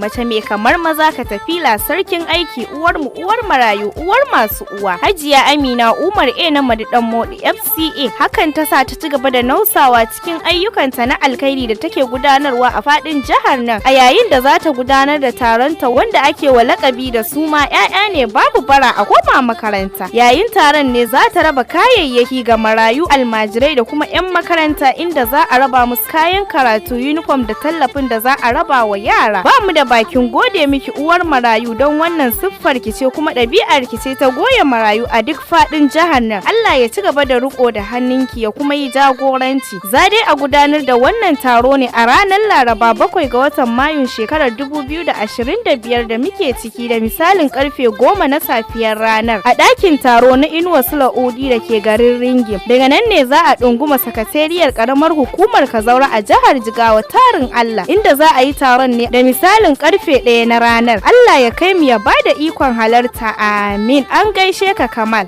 Mace mai kamar maza ka tafila, sarkin aiki, uwar mu, uwar marayu, uwar masu uwa. Hajiya Amina Umar A na Madidan Modi FCA. Hakan ta sa ta ci gaba da nausawa cikin ayyukanta na alkhairi da take gudanarwa a fadin jihar nan. A yayin da za ta gudanar da taron ta wanda ake wa lakabi da su ma 'ya'ya ne, babu bara, a koma makaranta. Yayin taron ne za ta raba kayayyaki ga marayu, almajirai da kuma 'yan makaranta, inda za a raba musu kayan karatu, uniform da tallafin da za a raba wa yara. Ba mu da bakin gode miki, uwar marayu, don wannan siffar ki ce kuma ɗabi'ar ki ce ta goya marayu a duk faɗin jihar nan. Allah ya ci gaba da riko da hannunki ya kuma yi jagoranci. Za dai a gudanar da wannan taro ne a ranar Laraba 7 ga watan Mayun shekarar 2025 da muke ciki, da misalin karfe 10 na safiyar ranar, a ɗakin taro na Inuwa Sula'udi da ke garin Ringim. Daga nan ne za a ɗunguma sakatariyar ƙaramar hukumar Kazaura a jihar Jigawa tarin Allah, inda za a yi taron ne da misalin karfe 1 na ranar. Allah ya kai mu ya bada ikon halarta, amin. An gaishe ka, Kamal.